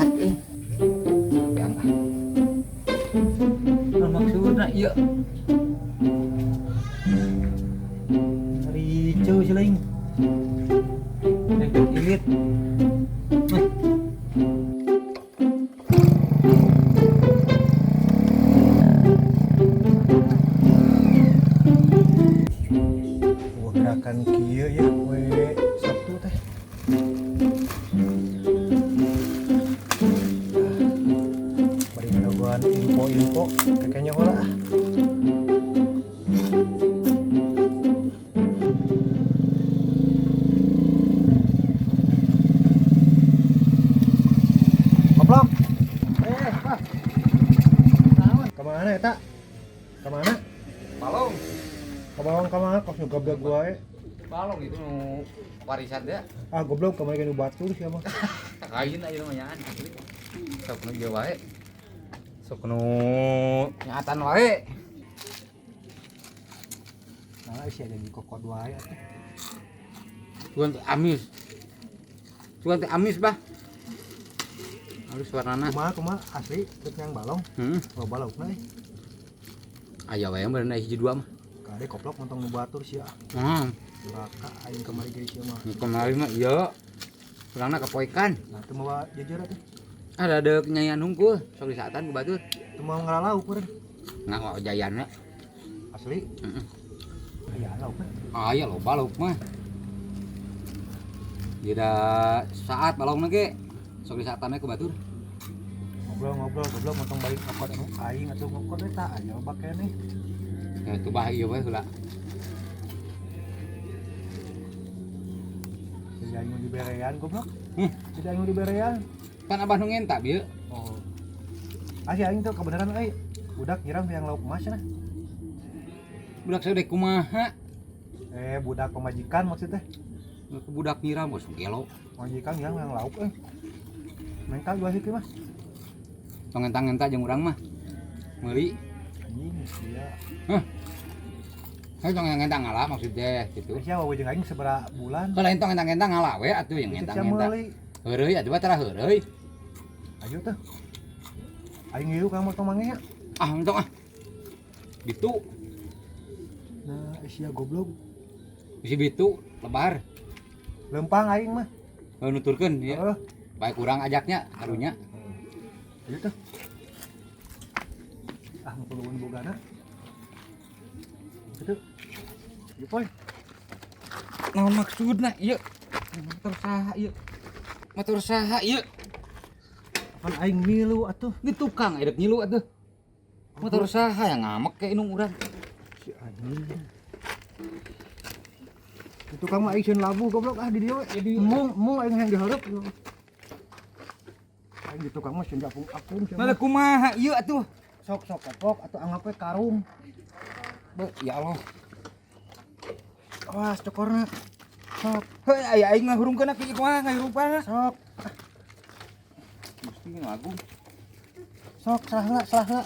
Saat eh. Yang ah. Naon maksudna ieu? Ricu si lain. Rek ilit. Wah, gerakan kieu ya we Sabtu teh. Bari ngadagoan info-info kayaknya heula ah. Koplok. Eh, Pak. Kemana eta? Kemana? Balong. Kabalong kemana? Kos nu goblok wae. Balong itu nu warisan teh. Ah, goblok kemarin kan nu batur siapa? Kain aja mah nyaan asli. Sok nu ieu wae. Sok nu nyaatan wae. Nah, isi ada di kokod wae atuh. Cuman teh amis. Cuman teh amis, Bah. Halus warnana. Kumaha kumaha asli rek yang balong. Loba laukna euy. Aya wae beurna hiji dua mah. Kade koplok montong nu batur sia. Duraka aing kamari ge sia mah. Nu kamari mah ieu. Pulangna kapoekan. Nah, teu mawa jejer atuh. Ada deuk nyayan hungkul, sok disaatan ku batur. Teu mau ngaralauk meureun. Nggak jayana. Asli. Heeh. Aya laukna. Aya loba lauk mah. Jeda saat balongna ge sok disaatan ku batur. Ngobrol-ngobrol goblok montong balik ngokot anu aing atuh ngokot eta aya loba keneh. Ya tuh bah ieu we heula. Jadi aing nu diberean goblok. Jadi aing nu diberean. Kan abah nu ngenta bieu. Oh. Asli aing tuh kebenaran euy. Budak nyiram yang lauk emas cenah. Budak saudek kumaha? Eh, budak pemajikan maksudnya. Budak nyiram bos gelo. Pemajikan nyiram yang lauk euy. Mengkal dua hiji mah. Tong ngentang-ngenta jeung urang mah. Meuli. Anjing sia. Hah. Hei tong ngentang ngalah maksudnya gitu. Sia wae jeung aing sabaraha bulan. Kalau tong ngentang-ngentang ngalah we atuh yang Sia ngentang-ngentang. meuli. Heureuy atuh tara heureuy. Ayo teh. Aing ngilu ka motong mange nya. Ah, entong ah. Bitu, Nah, sia goblok. bisi bitu lebar. Lempang aing mah. Heuh nuturkeun ya. Heeh. Baik urang ajaknya karunya. Ayo teh. Ah, nu perluan bogana. Gitu. Ieu poy. Naon maksudna ieu? Motor saha ieu? Motor saha ieu? Pan aing ngilu atuh. Di tukang edek ngilu atuh. Motor saha yang ngamek ke inung urang. Si anjing. Di tukang mah aing sieun labuh goblok ah di dieu we. Mung mung aing yang dihareup. Aing di tukang mah sieun apung-apung sia Mana mah. kumaha ieu atuh? Sok sok kopok atau anggap we karung. Be, ya Allah. Awas cokorna. Sok Heuh aya aing ngahurungkeun kieu kumaha ngahurungkeun. sok Gusti nu agung. sok salah heula salah heula.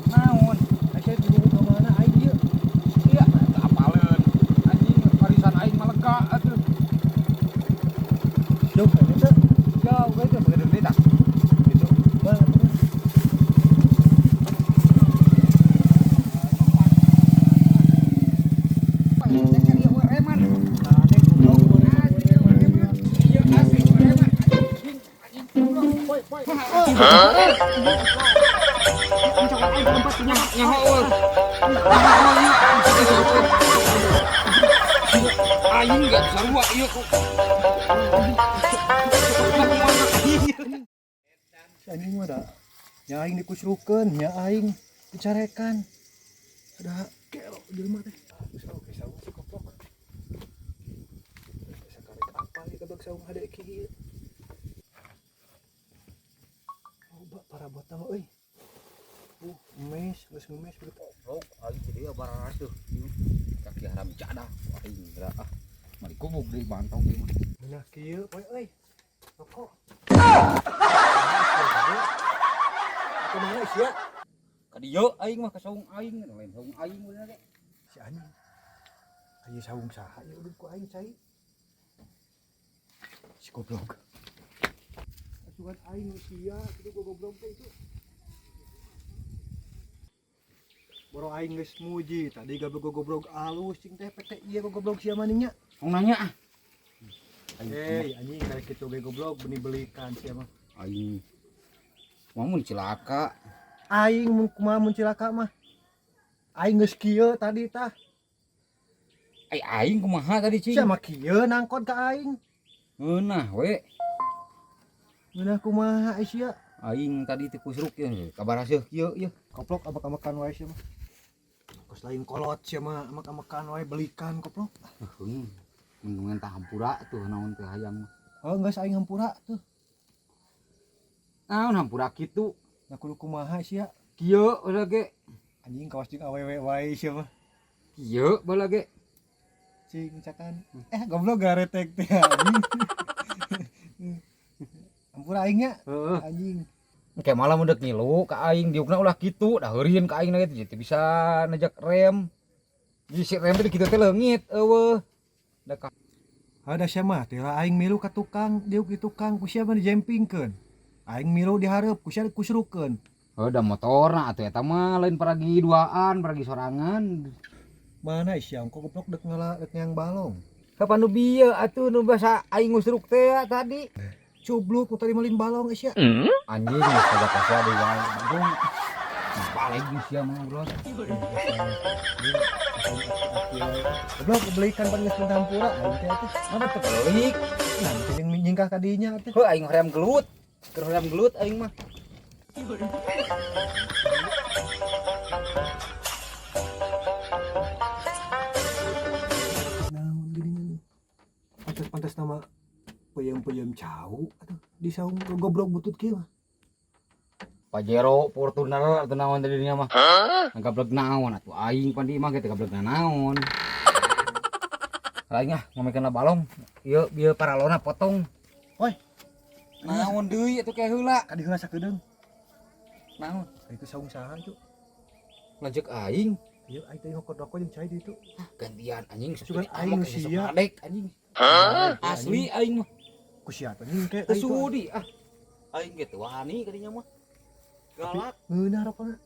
Naon? Iya, apaleun. Anjing warisan aing mah lega atuh. Jauh we teh begedeun deui tah. Gitu. Aing gak sarua ieu kok. Si anjing mah da. Nya aing dikusrukeun, nya aing dicarekan. Ada gelo jelema teh. Geus oke saung si koplok. Sakarek apa ieu goblok saung hade kieu. Loba parabotna mah euy. Mes, geus ngemes begitu. Goblok, aing jadi bararas tuh. Kaki haram jadah, aing geura ah. Mari kubuk deui bantong ieu mah. Nah kieu poe euy. Rokok. Dieu aing mah ka saung aing, lain saung aing bener ge. Si anjing. Aya saung saha ya udud ku aing cai. Si goblok. Asuhan aing sia kitu goblok teh itu. Boro aing geus muji tadi gabe goblok alus cing teh PT ieu goblok sia maningnya. Mau nanya ah. Eh, anjing karek kitu ge goblok beuni belikan sia mah. Aing mah mun cilaka. Aing mun kumaha mun cilaka mah. Aing geus kieu tadi tah. Ai aing kumaha tadi cing? Sia mah kieu nangkon ka aing. Ngeunah we. Ngeunah kumaha ai sia? Aing tadi teh kusruk ya, kabar hasil kieu ieu. Koplok amak-amakan wae sia mah. Kos lain kolot sia mah amak-amakan wae belikan koplok. Heeh. Mendungan tah hampura tuh naon teh hayang. Oh geus aing hampura tuh. Naon hampura kitu? Nah kudu kumaha sia? Kieu baheula ge. Anjing kawas jeung awewe wae sia mah. Kieu baheula ge. Cing cakan. Goblok garetek teh anjing. Hampura aing nya. Heeh. Anjing. Kayak malam udah ngilu ka aing diukna ulah kitu, dah heurieun ka aing na gitu bisa nejak rem. Jadi si rem teh kitu teh leungit eueuh. Da ka Ada sia mah teh aing milu ka tukang, diuk di tukang ku sia mah dijempingkeun. Aing milu dihareup ku sia dikusrukeun. Heuh da motorna atuh eta mah lain paragi duaan, paragi sorangan. Mana sia ongko goblok dek ngala dek yang balong. Kapan nu bieu atuh nu basa aing ngusruk teh tadi. Cubluk nu tadi malin balong sia. Anjing geus kagak kasa deui wae bagong. Balik sia mah ngobrol. Goblok belikan pan geus minta hampura aing teh atuh. Mana teu pelik. Nah, jeung nyingkah ka dinya atuh. Heuh aing hoream gelut. Keur hoream gelut aing mah. Naon geuningan. Pantes-pantes nama peuyeum-peuyeum cau atuh di saung goblok butut kieu mah. Pajero Fortuner atuh naon tadi dinya mah. Gablek naon atuh aing pan di imah ge teh gablek naon. Lain ah ngomekeun balong. Ieu bieu paralona potong. Woi. Naon deui atuh ke heula? Ka diheula sakedeung. Naon? Itu saung saha itu? Lanceuk aing. Ieu aing teh ngokot rokok jeung cai di itu. Ah, gantian anjing Sugan aing sia. Adek anjing. Asli aing mah. Ku sia teh anjing ke Teu sudi ah. Aing ge teu wani ka dinya mah. Galak. Ngeunah rokona.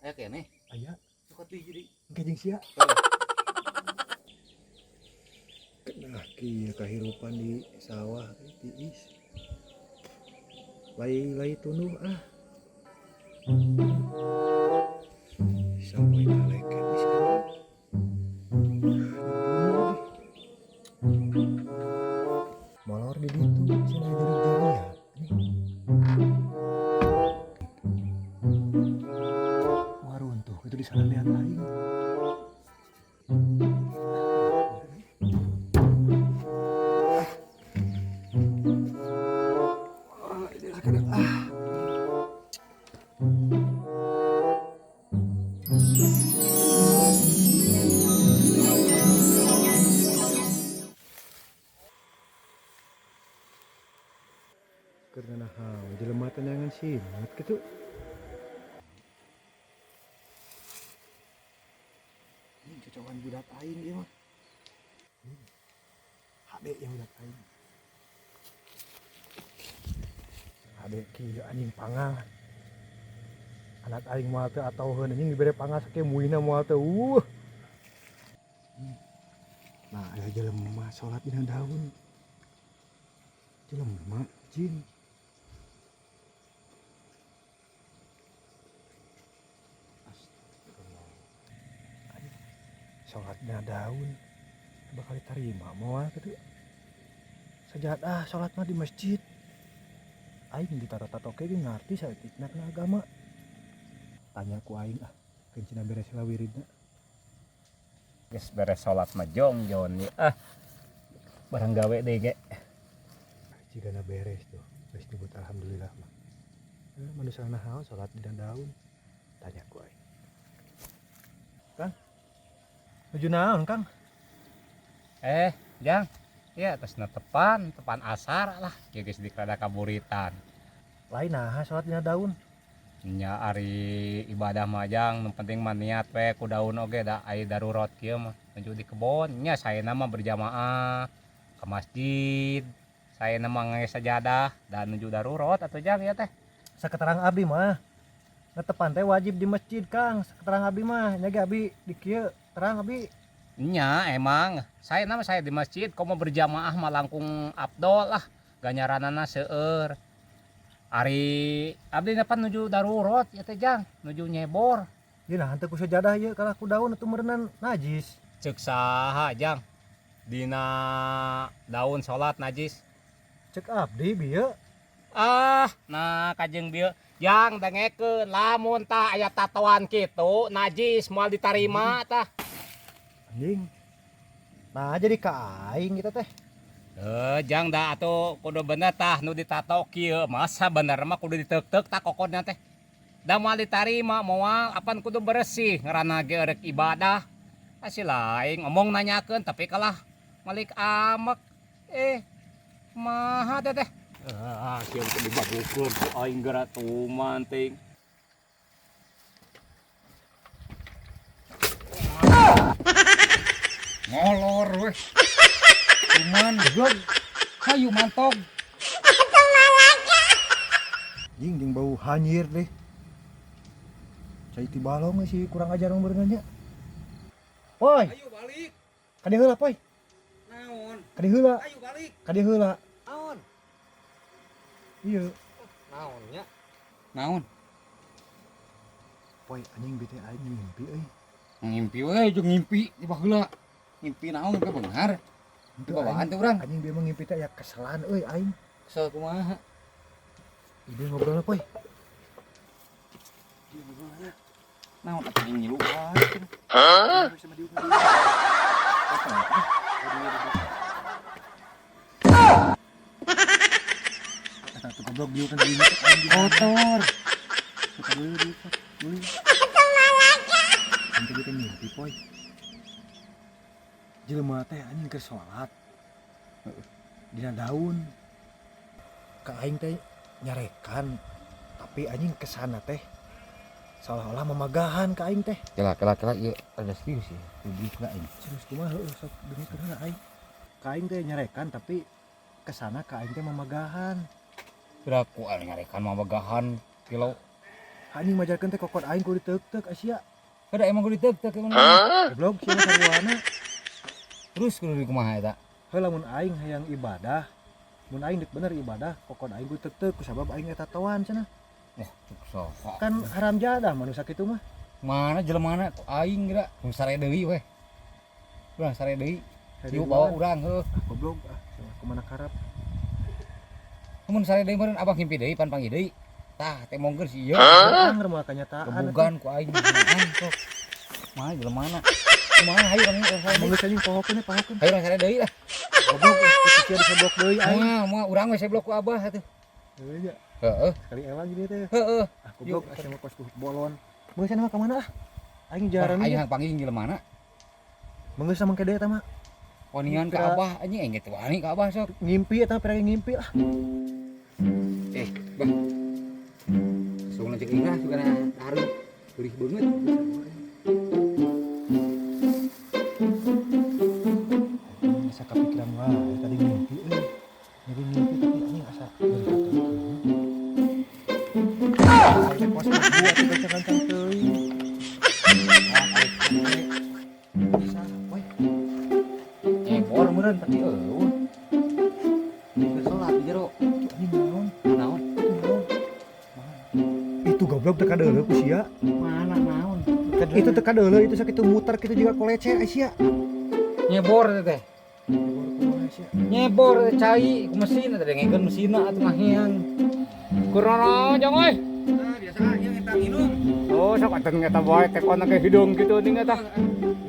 Aya keneh. Aya. Sok atuh jadi. Engke jeung sia. Nah, kieu kahirupan di sawah tiis. Lai-lai tunduh ah. Sampai malaikat di sana. Molor di ditu cenah jari-jari ya. Wah runtuh itu di sana lihat aing. Karena naon jelema teh neangan simet kitu. Ini cocokan budak aing ieu mah. Hade yang budak aing. Hade kieu anjing pangal. Anak aing moal teu atauheun anjing dibere pangal sakieu muina moal teu. Nah, aya jelema salat dina daun. Jelema jin. Salatnya daun bakal diterima moal kitu. Sajadah salat mah di masjid. Aing ditata-tata oke ge ngarti saeutikna kana agama. Tanya ku aing ah, keun cenah beres heula wiridna. Geus beres salat mah jongjon ieu ah. Barang gawe deui ge. Jigana beres tuh, geus nyebut alhamdulillah mah. Manusia naon salat dina daun. Tanya ku aing. Kang. Nuju naon, Kang? Jang. Iya, terus tepan, tepan asar lah. Ya geus dikrada kaburitan. Lain naha salat dina daun. Nya ari ibadah mah jang, nu penting mah niat we ku daun oge da ai darurat kieu mah nuju di kebon nya saena mah berjamaah ke masjid. Saena mah nge sajadah da nuju darurat atuh jang ieu teh. Saketerang abdi mah netepan teh wajib di masjid Kang. Saketerang abdi mah nya ge abdi di kieu terang abdi. Nya emang saena mah saya di masjid komo berjamaah mah langkung afdol lah ganjaranana seueur. Ari abdi pan nuju darurat ieu teh jang, nuju nyebor. Ieu nah henteu ku sajadah ieu kalah ku daun atuh meureunnan najis. Ceuk saha jang? Dina daun salat najis. Ceuk abdi bieu. Ah, nah kajeng bieu jang dengekeun lamun tah aya tatoan kitu najis moal ditarima tah. Anjing. Nah jadi ka aing kita teh. Jang da atuh kudu bener tah nu ditato kieu masa bener mah kudu diteuk-teuk tah kokodna teh. Da moal ditarima moal apan kudu beresih ngaranna ge rek ibadah. Asih lain ngomong nanyakeun tapi kalah malik amek. Maha teh teh. Ah, kieu kudu dibabukeun ku aing geura tuman ting. Ngolor weh. Cuman goblok. Hayu mantog. Jing jeung bau hanyir deh. Cai ti balong sih kurang ajar meureun nya. Poy. Ayo balik. Ka dieu heula, Poy. Naon? Ka dieu heula. Ayo balik. Ka dieu heula. Naon? Ieu. Naon nya? Naon? Poy anjing bete aing ngimpi euy. Ngimpi we jeung ngimpi di baheula. Ngimpi naon ke beunghar? Di bawaan teh urang. Anjing bieu mah ngimpi teh aya keselan euy aing. Kesel kumaha? Ieu ngobrolna Poy. Naon atuh jeung ngilu wae. Hah? Eta tuh goblok dieu kan dieu aing Kotor. Suka dulu dieu dulu. Nanti kita ngimpi Poy. Jelema teh anjing keur salat. Dina daun. Ka aing teh nyarekan tapi anjing kesana teh seolah-olah memagahan ka aing teh. Kela kela kela ieu ada serius ya. Publik lah aing. Serius kumaha heueuh sok dengekeun heula aing. Ka aing teh nyarekan tapi kesana ka aing teh memagahan. Piraku aing nyarekan mamagahan kilo. Anjing majarkeun teh kokot aing kudu diteuk-teuk asia. Kada emang kudu diteuk-teuk emang. Goblok sia saruana. Terus kudu di kumaha eta? Heuh lamun aing hayang ibadah, mun aing deuk bener ibadah, kokot aing kudu diteuk-teuk kusabab aing eta tatoan cenah. Wah, cuk saha. Kan haram jadah manusia kitu mah. Mana jelemana ku aing geura, mun sare deui weh. Urang sare deui. Yuk bawa urang heuh. Ah goblok ah, kumaha karep. Mun sare deui meureun abah ngimpi deui pan panggih deui. Tah teh mongkeun si ieu. Anger mah kanyataan. Gebugan ku aing sok. Mana jelemana? Kumaha hayu urang sare deui. Geus anjing pohokeun we pohokeun. Hayu urang sare deui lah. Goblok kitu sia diseblok deui aing. Moal moal urang we seblok ku abah atuh. Heuh nya. Heeh. Sekali ewang jadi teh. Heeh. Ah goblok asa mah kos bolon. Mun cenah mah ka mana ah? Aing jaran. Aing hang panggih jelemana. Mun geus mangke deui eta mah. Wanian ka abah anjing aing teh wani ka abah sok. Ngimpi eta pira ngimpi lah. Bah. Sungguh cek inah sugana haru gurih banget. Asa kapikiran wae tadi ngimpi euy. Jadi ngimpi tapi anjing asa gurih teuing. Sampai kos gua atuh gancang-gancang teuing. Bisa, poy. Nyebor meureun tapi eueuh. Di salat di jero. Anjing naon? Naon? Itu naon? Itu goblok teu kadeuleu ku sia. Mana naon? Itu teu kadeuleu itu sakitu muter kitu juga kolece ai sia. Nyebor teh. Nyebor teh cai ku mesin teh dengekeun mesinna atuh ngaheang. Kurono jang euy. Nah, biasa ieu eta minum. Oh, sok atuh eta bae tekona ge hidung kitu ning eta.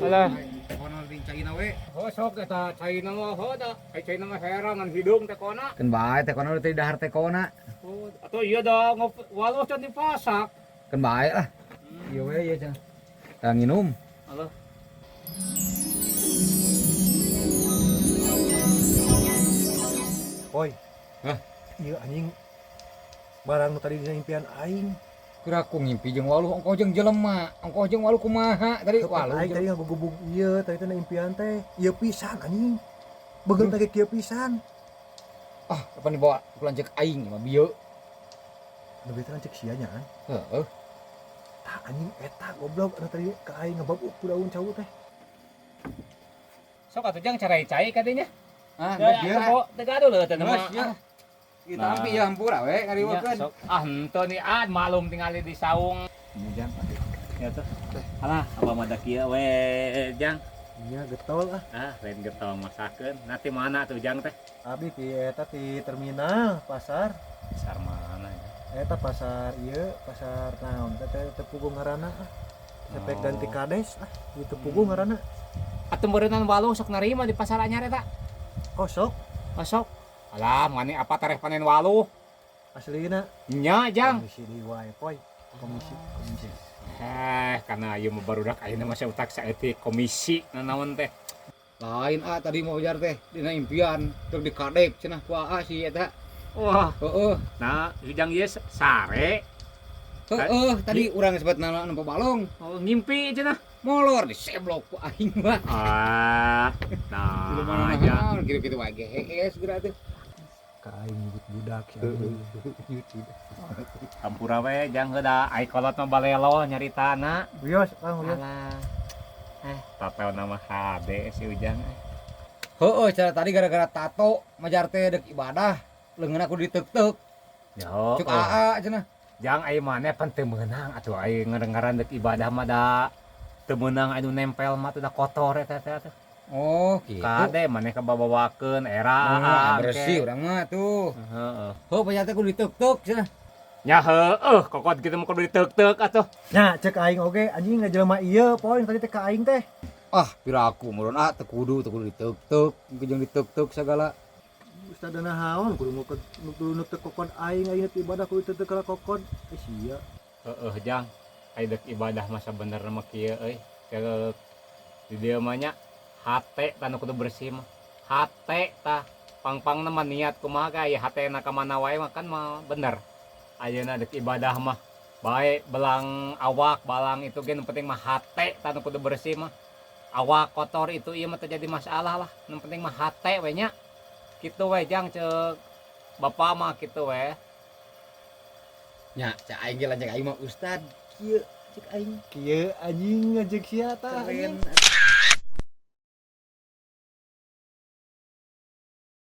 Alah. Tekona ting caina we. Oh, sok eta caina mah ho da. Ai caina mah heran ngan hidung tekona. Keun bae tekona teh dahar tekona. Oh, atuh ieu da waluh can dipasak. Keun bae lah. Ieu we ieu cenah. Tah nginum. Alah. Poy. Hah? Ieu anjing barang nu tadi dina impian aing. Kira aku ngimpi jeung waluh ongkoh jeung jelema, ongkoh jeung waluh kumaha tadi waluh. Aing tadi ngagugubug ieu, tadi teh na impian teh. Ieu pisan anjing. Beungeut teh kieu pisan. Ah, kapan dibawa ku lanceuk aing mah bieu. Nu bieu teh lanceuk sia nya kan. Heeh. Tah anjing eta goblok anu tadi ka aing ngebabuk ku daun cau teh. Sok atuh, Jang, carai-cai kadinya. Ah, Ya, geus ya, teu gaduh leuh teh Geus mah. ya. Kita Nah. ampi ya hampura we ngariweukeun. Sok. Ah, henteu nih ah malum tingali di saung. Jang. Ya tuh. Alah, abah mah da kieu we, Jang. Nya getol ah. Ah, lain getol masakeun. Nanti mana tuh Jang teh? Abi ti eta ti terminal pasar. Pasar mana ya? Eta pasar ieu, pasar naon teh teh teu puguh ngaranna ah. Sampai Oh. ganti kades ah, ieu teu puguh ngaranna. Atuh meureunnan waluh sok narima di pasar anyar eta. Oh sok. Oh, sok. Alah, mani apa tareh panen waluh? Aslina. Nya, Jang. Komisi di wae poy. Komisi, komisi. Eh, karena ieu mah barudak ayeuna mah utak saeutik komisi nanaon teh. Lain ah tadi mau jar teh dina impian terus dikadek cenah ku aa si eta. Wah, Heeh. nah, Ujang ieu sare. Heeh, tadi urang sebat nana nempo balong. Oh, ngimpi cenah. Molor diseblok ku aing mah. Ah, nah, Jang. Gitu-gitu wae gehees geura teh. Ka aing nyebut budak si anjing. Hampura we Jang heula ai kolot mah balelo nyaritana. Wios, Kang, wios. Alah. Eh, tato nama HD si Ujang. Eh. Heeh, cara tadi gara-gara tato majar teh dek ibadah, leungeun aku ditek-tek. Yo, Cek aa cenah. Jang ai maneh pan teu meunang atuh ai ngaran dek ibadah mah da teu meunang anu nempel mah tuh da kotor eta teh atuh. Oh, gitu. Kade maneh kababawakeun era Oh, bersih urang mah tuh. Heeh. Heuh, pajar teh kudu ditek-tek cenah. Nya heueuh, kokot kitu mah kudu ditek-tek atuh. Nya cek aing oge anjing ngajelema ieu poy tadi teh ka aing teh. Ah, piraku meureun ah teu kudu ditek-tek, jeung ditek-tek segala. Ustaz dana haon kudu nu kudu nu teu kokon aing aing teh ibadah kudu teu teu kokon. Eh sia. Heeh, Jang. Ai dek ibadah mah sabenerna mah kieu euy. Cek di dieu mah nya hate tah nu kudu bersih mah. Hate tah pangpangna mah niat kumaha ka aya hatena ka mana wae mah kan mah bener. Ayeuna dek ibadah mah bae belang awak balang itu ge nu penting mah hate tah nu kudu bersih mah. Awak kotor itu ieu mah teu jadi masalah lah. Nu penting mah hate we nya. Kitu we Jang, cek bapak mah kitu we. Nya, cek aing ge lanceuk aing mah ustad kieu cek aing. Kieu anjing ngajek sia tah Keren. anjing.